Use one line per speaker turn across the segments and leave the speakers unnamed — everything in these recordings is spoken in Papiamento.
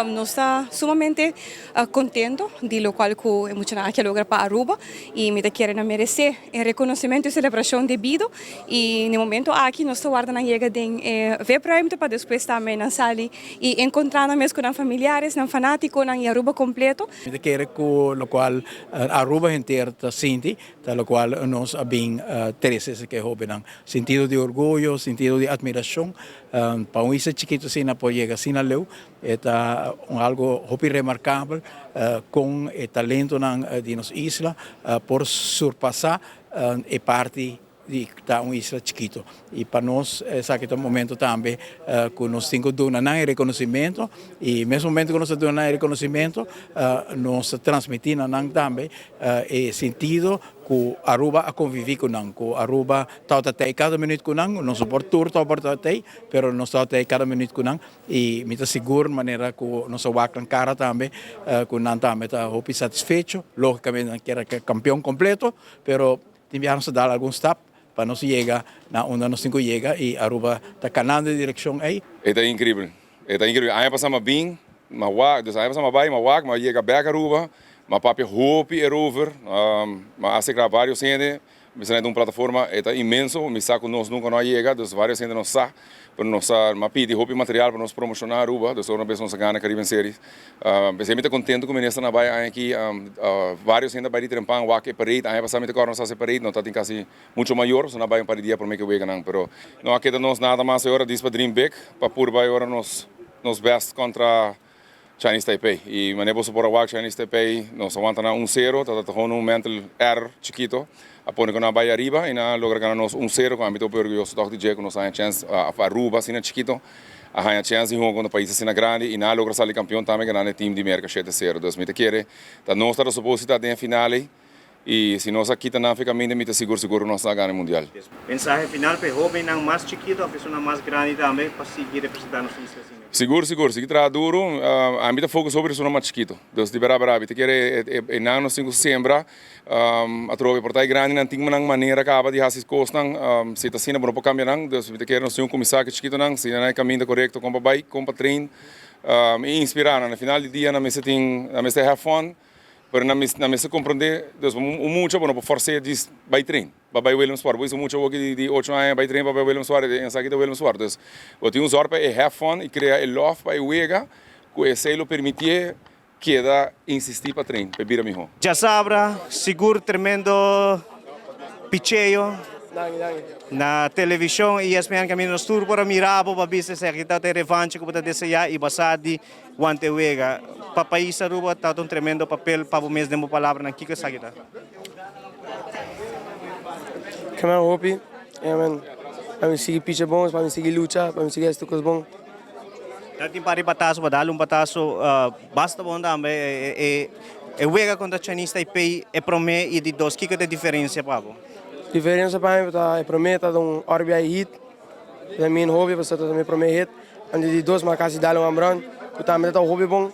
Nos ta sumamente contento di locual cu e muchanan aki a logra pa Aruba y mi ta kere nan merece e reconocimento y celebracion debido y na e momento aki nos ta warda nan yega den e VIP ruimte pa despues tambe nan sali y encontra nan mes cu nan familiares, nan fanaticonan y Aruba completo.
Mi ta kere cu locual Aruba henter ta sinti ta locual nos a bin trece esaki e hobennan. Sentido di orguyo, sentido di admiracion pa un isla chikito asina por yega asina leu e ta un algo hopi remarcabel con e talentonan di nos isla por surpasa e parti di ta un isla chikito. Y pa nos esaki ta un momento tambe cu nos tin cu duna nan e reconocimento y mes momento cu nos ta duna nan e reconocimento nos ta transmiti na nan tambe e sentido cu Aruba a convivi cu nan, cu Aruba tabata tey cada minuut cu nan, nos no por tur tabata tey, pero nos tabata tey cada minuut cu nan y mi ta sigur manera cu nos a wak nan cara tambe cu nan tambe ta hopi satisfecho, logicamente nan kier a campeon completo, pero tin biaha nos ta dal algun stap pa nos yega na unda nos tin cu yega y Aruba ta canando e direccion ey.
E ta increíble, e ta increíble. Aña pasa mi a bin, mi a wak, dus aña pasa mi a bay, mi a wak, mi a yega bek Aruba, mi a papia hopi erover, mi a acerca varios hende, mi sa na un plataforma, e ta inmenso, mi sa cu nos nunca no a yega, dus varios hende no sa, pero nos a, mi a pidi hopi material pa nos promociona Aruba, dus ora bes nos a gana Caribbean Series. P'esei mi ta contento cu ministernan a bay aña aki, varios hende a bay di trempan wak e parade, aña pasa mi ta corda nos a haci e parade, no tatin casi mucho mayor, so nan a bay un par di dia prome cu e weganan, pero no a keda nos nada mas e ora dis pa dream big, pa purba e ora nos nos best contra Chinese Taipei. Y manera boso por a wak Chinese Taipei, nos a wanta nan un cero, ta ta gewoon un mental error chikito, a pone cu nan a bay ariba y nan a logra gana nos un cero, cu ami ta hopi orguyoso toch di dje cu nos a haña chance, Aruba asina chikito a haña chance di hunga contra pais asina grandi y nan a logra sali campeon tambe ganando e team di Merca shete cero. Dus mi ta kere ta nos ta supos di ta den e final ey y si nos a kita nan fe caminda mi ta sigur sigur cu nos ta gana e mundial.
Mensahe final pa e hobennan mas chikito of esunnan mas grandi tambe pa sigui representa nos isla asina?
Sigur sigur, sigui traha duru, ami ta focus hopi esunnan mas chikito. Dus di bera bera mi ta kere e nan nos tin cu sembra Atrobe por ta e grandinan tin nan manera kaba di hasi kosnan, si ta asina bo no por kambia nan, dus mi ta kere nos tin un kuminsá ku e chikitonan, siña nan e kaminda korekto kon pa bai, kon pa train i inspirá nan. Na final di dia nan mester tin, nan mester have fun, pero nan nan mester komprondé, dus un mucha bo no por fors'é djis bai train pa bai Williamsport, bo bisa un mucha awoki di ocho aña bai train pa bai Williamsport, e esaki ta Williamsport, dus bo tin un zòrg pa e have fun i krea e lòf pa e wega ku esei lo permitié Keda insisti pa train pa e bira miho.
Djasabra sigur tremendo picheo na television ESPN caminda nos tur por a mira bo pa bisa esaki ta e revancha cu bo ta desea y basa di wanta e wega. Pa pais Aruba ta un tremendo papel pa bo mes den bo palabranan kico esaki ta?
Kema hopi pa mi sigui picha bon, pa mi sigui lucha, pa mi sigui haci tur cos bon.
Ta tin par di bataso pa dal un bataso basta bon tambe e wega contra Chinese Taipei e prome y di dos kiko ta e diferencia pa bo?
Diferencia pa mi ta e prome ta un RBI hit ta mi hopi pasobra ta mi prome hit anto di dos mi a casi dal un home run cu tambe ta hopi bon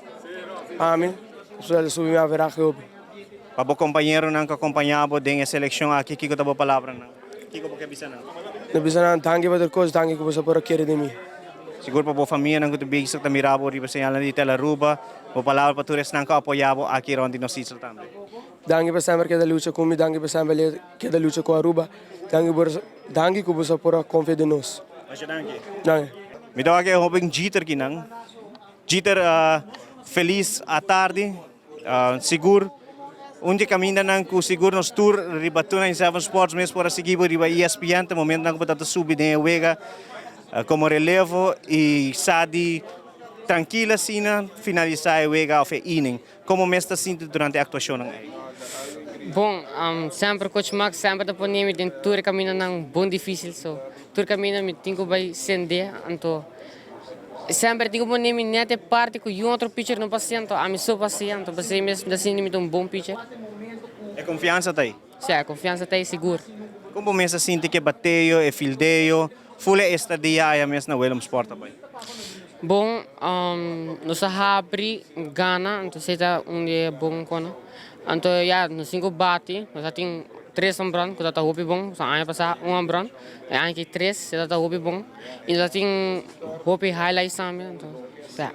pa mi pasobra el subi mi averahe hopi.
Pa bo compañeronan cu a compaña bo den e seleccion aki kiko ta bo palabranan? Kiko bo ke bisa nan?
Mi bisa nan danki pa tur kos, danki ku boso por a kere den mi.
Sigur pa bo famianan ku ta bezig ta mira bo riba señalnan di Telaruba, bo palabra pa tur esnan ku a apoya bo aki rond di nos isla tambe.
Danki pa semper keda lucha ku mi, danki pa semper keda lucha ku Aruba, danki por danki ku boso por a konfia den nos.
Masha danki.
Danki.
Mi ta wak e hoben Jeter kinan. Jeter, felis atardi. Sigur un di e kamindanan ku sigur nos tur riba 297 Sports mes por a sigui bo riba ESPN ta momentonan ku bo ta ta subi den e wega komo relevo i sa di trankil asina finalisá e wega òf e inning. Komo mes ta sinti durante e aktuashonnan ei?
Bon, semper Coach Max semper ta pone mi den tur e kamindanan bon difísil so tur kaminda mi tin ku bai sende anto Semper tin ku pone mi net e parti ku yun otro pitcher no pasia, anto ami so pasia, anto p'esei mes mi ta sinti mi ta un bon pitcher.
E konfiansa ta ei?
Si, e konfiansa ta ei sigur.
Kon bo mes a sinti ku e bateo, e fildeo, ful e estadia aya mes na Willemsport a bai?
Bon, nos a habri gana, anto esei ta un di e bon kona. Anto ya, nos tin ku bati, nos a tin tres hombron ku ta hopi bon, aña pasá un hombron, e aña aki tres, e ta hopi bon. Y nos a tin hopi highlights tambe, entonces, ya.